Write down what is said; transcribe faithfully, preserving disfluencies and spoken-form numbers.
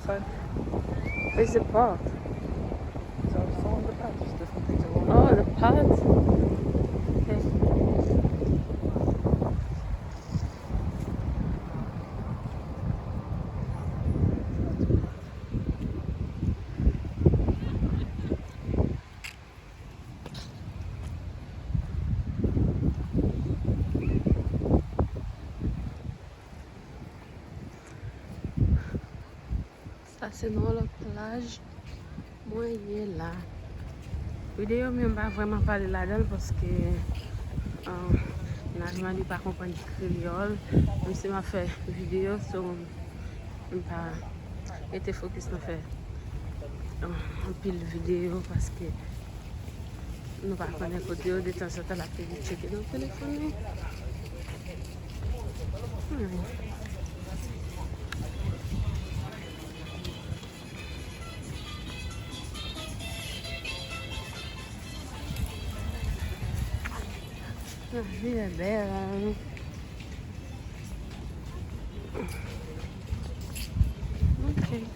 Where's the pot? Oh, the pot. Okay. Sa se nan lòt plaj mwen ye la. Videyo m yo m pa vrèman pale ladan l paske, ah, Najma li pa konprann kreyòl. Menm si m ap fè videyo, so m pa rete fokis nan fè, ah, anpil videyo paske nou pa konnen kote yo, detanzantan l ap vin tcheke nan telefòn li. Hmm. Lavi a bèl. Ok.